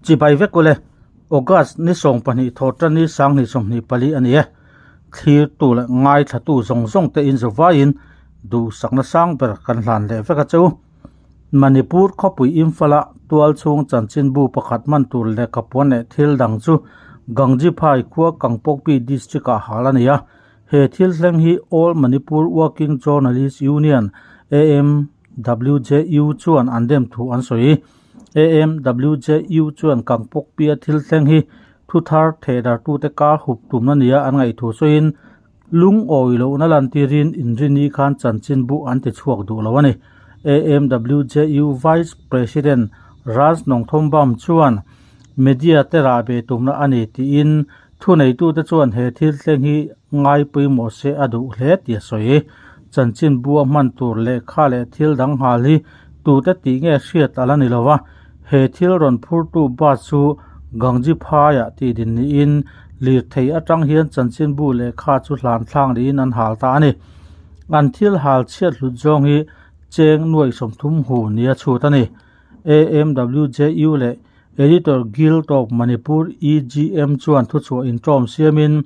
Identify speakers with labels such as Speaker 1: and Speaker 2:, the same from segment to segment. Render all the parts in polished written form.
Speaker 1: Chibai vek ule, August ni 22 thawhtan ni 2024 a ni e. Thlirtu leh ngaithlatu zawng zawng te in zavaiin duhsakna sang ber kan hlan leh vek a cheu. Manipur khawpui Imphal-a tualchhung chanchinbu pakhat hman tur lehkhapuan leh thil dang chu Gangjiphai khua Kangpokpi district-ah hal a ni a. He thil thleng hi All Manipur Working Journalist Union, AMWJU, chuan an dem thu an sawi. AMWJU chuan Kangpokpia thil thleng hi thu thar thehdartute kar hup tumna nia an ngaih thu sawiin lungawi lohna lantirin inrini khan chanchinbu an ti chhuak duh lo a ni. AMWJU Vice President Raj Nongthombam chuan media te rah ve tumna a ni tiin thuneitute chuan he thil thleng hi ngai pawimawh se a duh hle tih a sawi. Chanchinbu a hman tur lehkha leh thil dang nghal hi tute tih nge hriat a la ni lo va, he thil rawn phurtu bus chu Gangjiphaiah tih din niin lirthei atang hian chanchinbu lehkha chu hlan thlang niin an hal ta a ni. An thil hal chhiat hlut zawng hi cheng nuaih 30 hu nia chhut a ni. AMWJU leh Editor Guild of Manipur, EGM, chuan thuchhuah intawm siamin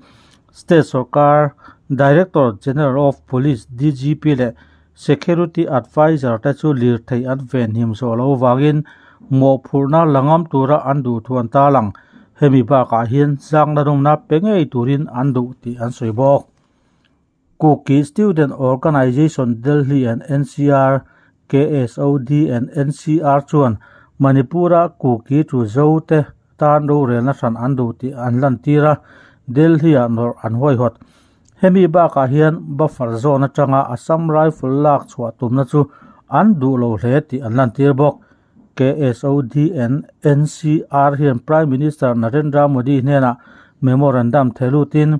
Speaker 1: State sorkar Director General of Police, DGP, leh Security Adviser te chu lirthei an venhim zawh loh avangin mawhphurhna la ngam tura an duh thu an tarlang. Hemi bakah hian zangna nawmna pe ngei turin an duh tih an sawi bawk. Kuki Student Organisation Delhi and NCR, KSOD and NCR chuan Manipur-a Kuki chu Zo te tan rorelna hran an duh tih an lantir a, Delhi-ah nawrh an huaihawt. Hemi bakah hian buffer zone atanga Assam Rifle lak chhuah tumna chu an duh lo hle tih an lantir bawk. KSOD and NCR hian Prime Minister Narendra Modi hnenah memorandum thelutin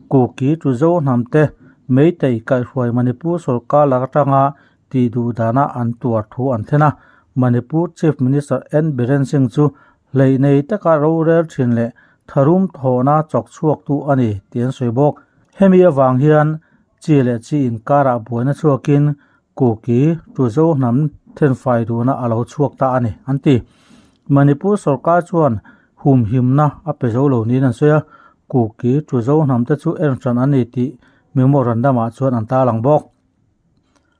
Speaker 1: Kuki chu Zo hnamte Meitei kaihhruai Manipur sorkar lak atanga tih duh dana an tuar thu an thlen a. Manipur Chief Minister N Biren Singh chu hleih nei taka rorel thin leh tharum thawhna chawk chhuaktu a ni tih an sawi bawk. Hemi avang hian chi leh chi inkarah buaina chhuakin Kuki chu Zo hnam thenfai duhna a lo chhuak ta a ni, an ti. Manipur sorkar chuan humhimna a pe zo lo niin an sawi a, Kuki chu Zo hnamte chu en hran an ni tih memorandum-ah chuan an tarlang bawk.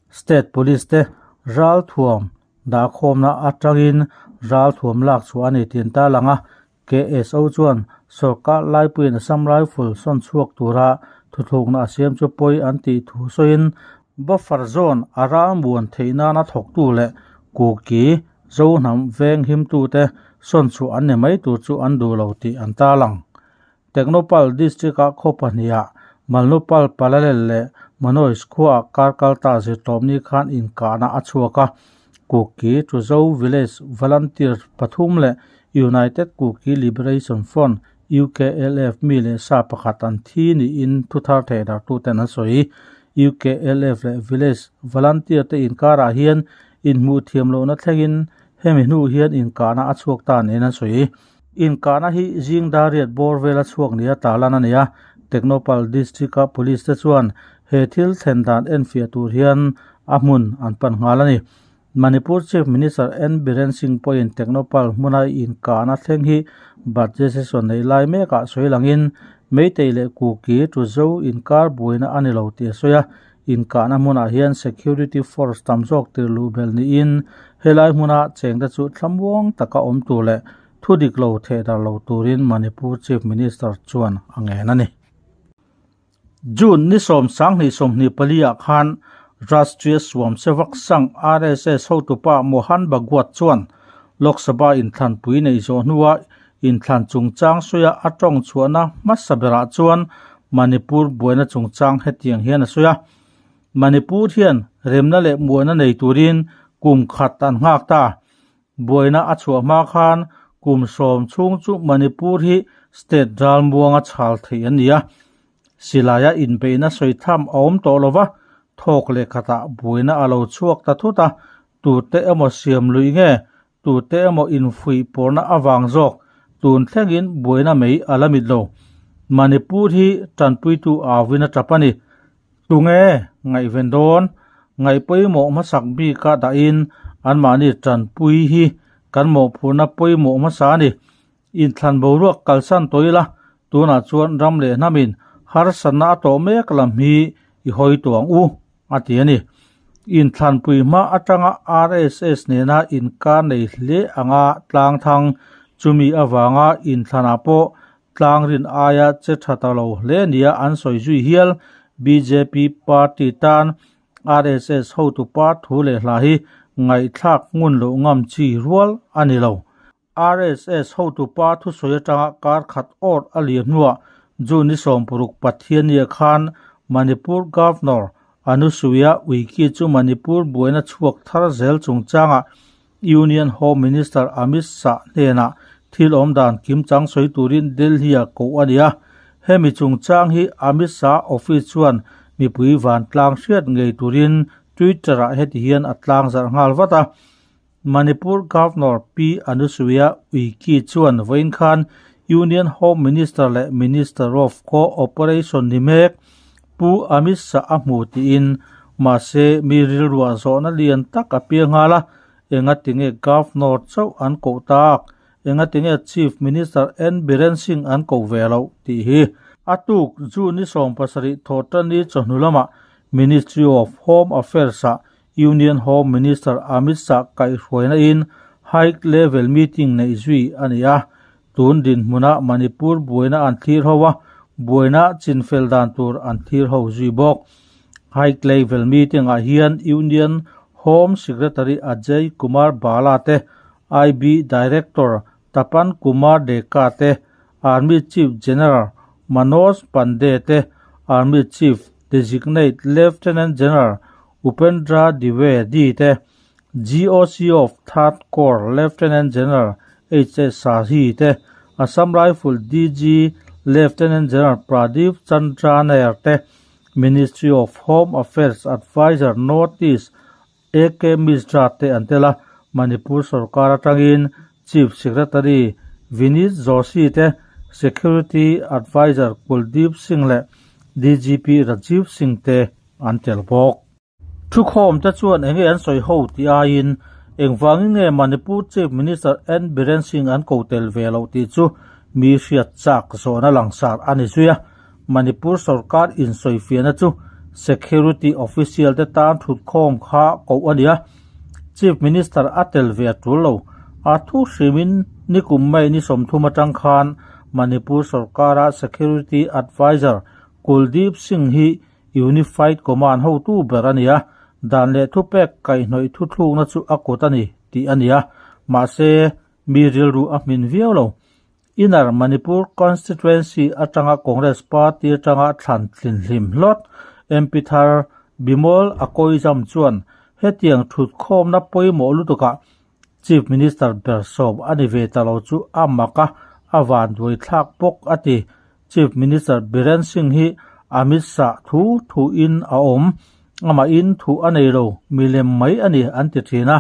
Speaker 1: State Police te ralthuam dahkhawmna atangin ralthuam lak chhuah a ni tih an tarlang a, KSO chuan sorkar laipuiin Assam Rifle sawn chhuak tura thuthlukna a siam chu pawi an tih thu sawiin buffer zone a ralmuan theih nana thawktu leh Kuki Zohnam veng himtute sawn chhuah an ni mai tur chu an duh lo tih an tarlang. Tengnoupal District-a khaw pahniha Malnupal Parallel leh Manois khuaah kar kalta zirtawpni khan inkahna a chhuak a, Kuki Chuzo Village Volunteer pathum leh United Kuki Liberation Front, UKLF, mi leh sa pakhat an thi niin thuthar theihdar tuten an sawi. UKLF leh Village Volunteer te inkarah hian inhmuh thiam lohna thlengin hemi hnu hian inkahna a chhuak ta niin an sawi. Inkahna hi zing dariat bawr vela chhuak nia tarlan a ni a, Tengnoupal District-a Police te chuan he thil thlen dan enfiah tur hian a hmun an pan nghal a ni. Manipur Chief Minister N Biren Singh pawhin Tengnoupal hmuna inkahna thleng hi budget session neih lai mekah sawi langin Meitei leh Kuki Tuzo inkar buaina a ni lo tih a sawi a, inkahna hmunah hian security force tam zawk tir luh belh niin helai hmuna chengte chu thlamuang taka awm tur leh thu dik lo thehdar lo turin Manipur Chief Minister chuan a ngen a ni. June ni 10 24 ah khan Rashtriya Swayamsevak Sangh RSS hotupa Mohan Bhagwat chuan Lok Sabha inthlanpui neih zawh hnua inthlan chungchang sawiah a tawng chhuahna hmasa berah chuan Manipur buaina chungchang hetiang hian a sawi a. Manipur hian remna leh muana nei turin kum khat an nghak ta. Buaina a chhuah hma khan kum 10 chhung chu Manipur hi state ral muanga chhal theih an ni a. Silaia inbeihna sawi tham a awm tawh lova, thawk leh khatah buaina a lo chhuak ta thut a, tute emaw siam lui nge, tute emaw infuih pawrna avang zawk tun thlengin buaina mai a la mit lo. Manipur hi tanpuitu awin a tap a ni. Tunge ngaihven dawn? Ngaih pawimawh hmasak bika dahin anmahni tanpui hi kan mawhphurhna pawimawh hmasa a ni. Inthlan boruak kalsan tawh ila, tunah chuan ram leh hnamin harsatna a tawh mek lam hi i hawi tawh ang u, a ti a ni. Inthlanpui hma atanga RSS nena inkar nei hle anga tlang thang, chumi avanga inthlanah pawh tlang rin aia che tha ta lo hle nia an sawi zui hial. Bjp party tan RSS hotupa thu leh hla hi ngaihthlak ngun loh ngam chi rual a ni lo. RSS hotupa thusawi atanga kar khat awt a liam hnuah June ni 60 Pathiannia khan Manipur Governor Anusuiya Uikey chu Manipur buaina chhuak thar zel chungchangah Union Home Minister Amit Shah hnenah thil awmdan kimchang sawi turin Delhi-a koh a ni a. Hemi chungchang hi Amit Shah office chuan mipui vantlang hriat ngei turin Twitter-ah heti hian a tlangzarh nghal vat a. Manipur Governor P Anusuiya Uikey chuan vawiin khan Union Home Minister leh Minister of Co-operation ni mek Pu Amit Shah a hmu tiin mahse mi rilruah zawhna lian tak a piang nghal a, engatinge Governor chauh an koh tak, engatinge Chief Minister N Biren Singh an koh ve loh tih hi. A tuk June ni 17 thawhtanni chawhnu lamah Ministry of Home Affairs-ah Union Home Minister Amit Shah kaihhruaina in High Level Meeting neih zui a ni a. Tun dinhmunah Manipur buaina an thlir ho a, buaina chinfel dan tur an thlir ho zui bawk. High Level Meeting ah hian Union Home Secretary Ajay Kumar Bhalla te, IB Director Tapan Kumar Deka te, Army Chief General Manoj Pande te, Army Chief Designate Lieutenant General Upendra Dwivedi te, GOC of Third Corps Lieutenant General HS Sahi te, Assam Rifle DG Lieutenant General Pradeep Chandra Nair te, Ministry of Home Affairs Adviser North East AK Mishra te an tel a, Manipur sorkar atangin Chief Secretary Vinit Joshi te, Security Adviser Kuldeep Singh leh DGP Rajiv Singh te an tel bawk. Thukhawm te chuan enge an sawi ho tih aiin engvangin nge Manipur Chief Minister N Biren Singh an ko tel ve loh tih chu mi hriat chak zawhna langsar a ni zui a. Manipur sorkar insawifiahna chu Security official te tan thutkhawm kha koh a ni a, Chief Minister a tel ve a tul lo. A thu hrimin nikum May ni 30 atang khan Manipur sorkara Security Adviser Kuldeep Singh hi Unified Command hotu ber a ni a, dan leh thupek kaihhnawih thuthlukna chu a kut a ni tih a ni a, mahse mi rilru a hmin viau lo. Inner Manipur Constituency atanga Congress Party atanga thlan tlinhlim hlawt MP thar Bimol Akoijam chuan hetiang thutkhawmna pawimawh lutukah Chief Minister ber sawm a ni ve ta lo chu a mak a, a vanduai thlak bawk a ti. Chief Minister Biren Singh hi Amit Shah thu thuin a awm, amahin thu a nei lo, milem mai a ni an ti thin a,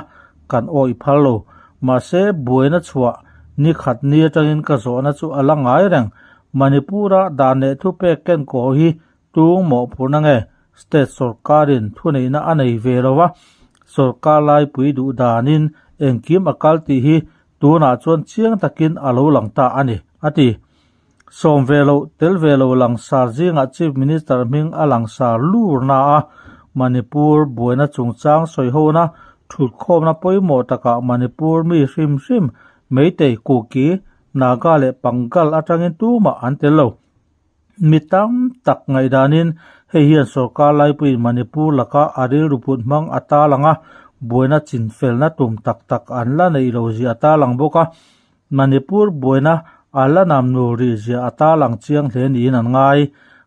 Speaker 1: kan awih phal lo. Mahse, buaina chhuah ni khat ni atangin ka zawhna chu a la ngai reng. Manipur-a dan leh thupek kenkaw hi Tung mawhphurhna nge state sorkarin thuneihna a nei ve lo va, sorkar laipui duh danin engkim a kal tih hi tunah chuan chiang takin a lo lang ta a ni, a ti. Sawm ve loh, tel ve lo langsar zingah Chief Minister hming a langsar lur na a, Manipur buaina chungchang sawihona thutkhawmna pawimawh takah Manipur mi hrim hrim Meitei, Kuki, Naga leh Pangal atangin tumah an tel lo. Mi tam tak ngaihdanin hei hian sorkar laipuiin Manipur laka a rilru put hmang a tarlang a, buaina chinfelna tum tak tak an la neih lo zia a tarlang bawk a. Manipur buaina a la namnu rih zia a tarlang chiang hle niin an ngai.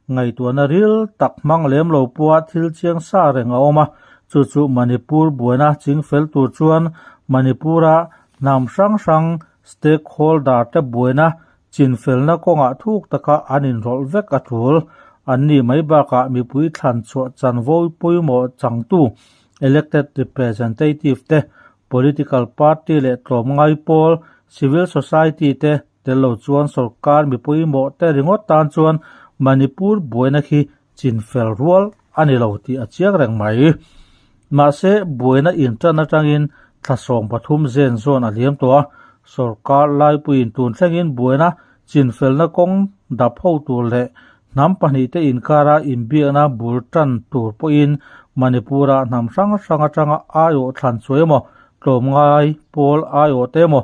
Speaker 1: Ngaihtuahna ril tak hmang lem lo pawha thil chiang sa reng a awm a, chu chu Manipur buaina chingfel tur chuan Manipura hnam hrang hrang stakeholder te buaina Chinfelna kawngah thuk taka an inrawlh vek a tul. An nih mai bakah mipui thlan chhuah chanvo pawimawh changtu elected representative te, political party leh tlawmngai pawl, civil society te tel lo chuan sorkar mi pawimawh te ringawt tan chuan Manipur buaina khi chinfel rual a ni lo tih a chiang reng mai. Mahse, buaina intan atangin thla 13 zen zawn a liam tawh a. Sorkar laipuiin tun thlengin buaina chinfelna kawng dap ho tur leh hnam pahnihte inkara inbiakna bul tan tur pawhin Manipur-ah hnam hrang hrang atanga aiawh thlan chuai emaw, tlawmngai pawl aiawh te emaw,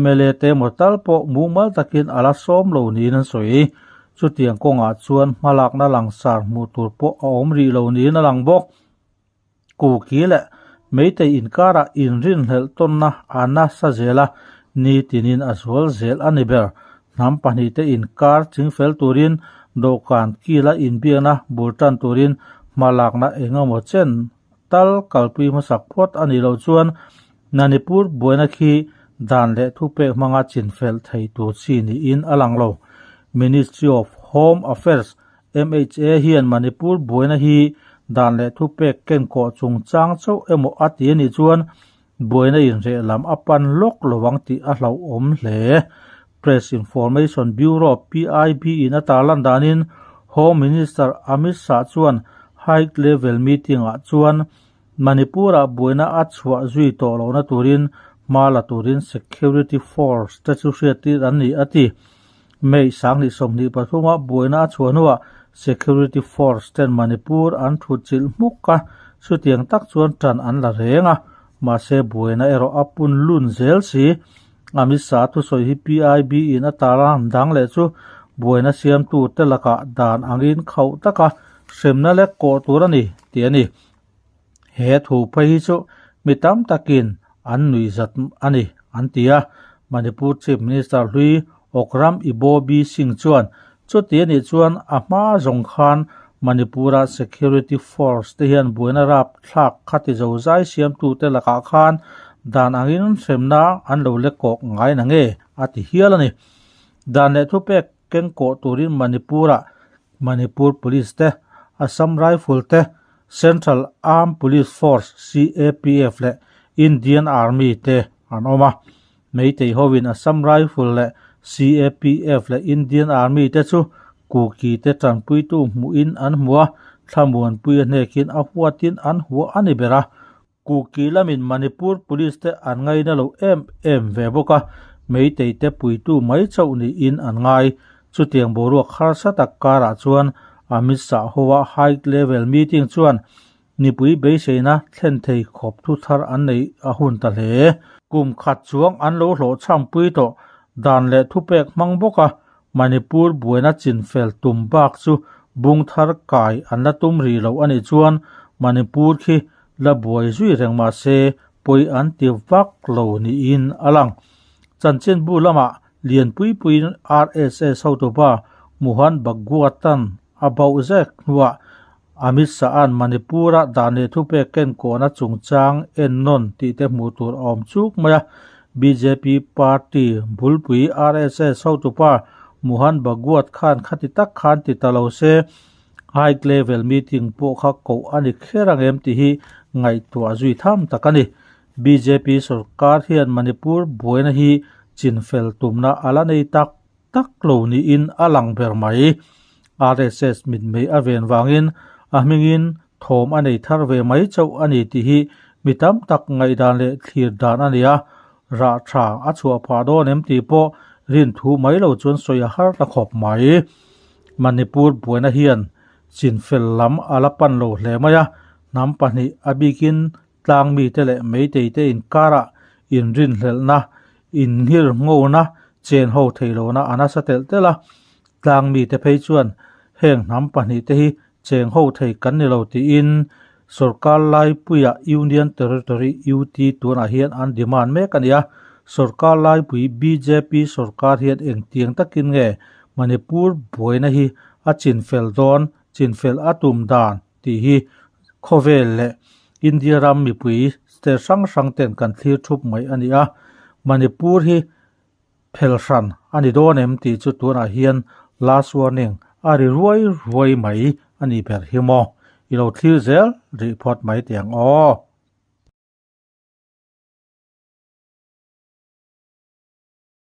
Speaker 1: mla te emaw tal pawh mumal takin a la sawm lo niin an sawi. Chutiang kawngah chuan hmalakna langsar hmuh tur pawh a awm rih lo niin a lang bawk. Kuki leh Meitei inkarah inrinhlelh tawnna a nasa zel a, nitinin a zual zel a ni ber. Hnam pahnihte inkar chingfel turin dawhkan kila inbiakna bul tan turin hmalakna engemaw chen tal kalpui hmasak phawt a nih loh chuan Manipur buaina khi dan leh thupek hmanga chinfel thei tur chi niin a lang lo. Ministry of Home Affairs MHA hian Manipur buaina hi dan leh thupek kenkawh chungchang chauh emaw a ti a nih chuan buaina inreh lam a pan lawk lo ang tih a hlauhawm hle. Press Information Bureau, PIB, in a tarlan danin Home Minister Amit Shah chuan High Level Meeting-ah chuan Manipur-ah buaina a chhuah zui tawh lohna turin hma la turin Security Force te chu hriattir an ni a ti. May 2023 a buaina a chhuah hnuah Security Force ten Manipur an thutchilh hmuk a, chutiang tak chuan tan an la reng a, mahse buaina erawh a pun lun zel si. Amit Shah thusawi hi PIB in a tarlan dang leh chu buaina siamtu te lakah dan angin khauh taka hremna lek kawh tur a ni tih a ni. He thu phei hi chu mi tam takin an nuih zat a ni, an ti a. Manipur Chief Minister hlui Okram Ibobi Singh chuan chuti a nih chuan a hma zawng khan Manipur-a security force te hian buaina rapthlak khati zozai siamtute lakah khan dan angin hremna an lo lek kawk ngai na nge a ti hial a ni. Dan leh thupek keng kawh turin Manipur-ah Manipur Police te, Assam Rifle te, Central Armed Police Force, CAPF, leh Indian Army te an awm a. Meitei hovin Assam Rifle leh CAPF leh Indian Army te chu Kuki te tanpuitu hmuhin an hmu a, thlamuanpui a hnekin a huatin an hua a ni ber a. Kuki lamin Manipur Police te an ngaina lo em em ve bawk a, Meitei te puitu mai chauh niin an ngai. Chutiang boruak harsa tak karah chuan Amit Shah hoa High Level Meeting chuan mipui beiseina thlen thei khawp thu thar an neih a hun ta hle. Kum khat chuang an lo hlawhchhampui tawh dan leh thupek hmang bawk a, Manipur buaina chinfel tum bak chu bung thar kai an la tum rih loh a nih chuan Manipur khi la buai zui reng mah se pawi an ti vak lo niin a lang. Chanchinbu lamah lianpui puiin RSS hotupa Mohan Bhagwatan a bauh zek hnuah Amit Shah-a'n Manipur-a dan leh thupek kenkawhna chungchang ennawn tih te hmuh tur a awm chuk mai a. Bjp party bulpui RSS hotupa Mohan Bhagwat khan khati tak khan ti ta lo se, High level meeting pawh kha koh a ni kher ang em tih hi ngaihtuah zui tham tak a ni. Bjp sorkar hian Manipur buaina hi chinfel tumna a la nei tak tak lo niin a lang ber mai. RSS mitmei a ven vangin a hmingin thawm a nei thar ve mai chauh a ni tih hi mi tam tak ngaihdan leh thlir dan a ni a, rah tha a chhuah phah dawn em tih pawh rin thu mai lo chuan sawi a har ta khawp mai. Manipur buaina hian chinfel lam a la pan lo hle mai a, hnam pahnih a bikin tlang mite leh meiteite inkarah inrinhlelhna, innghirnghona, chen ho thei lohna a nasa telh telh a. Tlang mite phei chuan heng hnam pahnihte hi cheng ho thei kan ni lo tiin sorkar laipuia Union Territory, UT, tunah hian an demand mek a ni a. Sorkar laipui bjp sorkar hian engtiang takin nge Manipur buaina hi a chinfel dawn, chinfel a tum dan tih hi khawvel leh India ram mipui state hrang hrang ten kan thlir thup mai a ni a. Manipur hi phel hran a ni dawn em tih chu tunah hian last warning a ri ruai ruai mai a ni ber hi maw? I lo thlir zel rih phawt mai teh ang aw.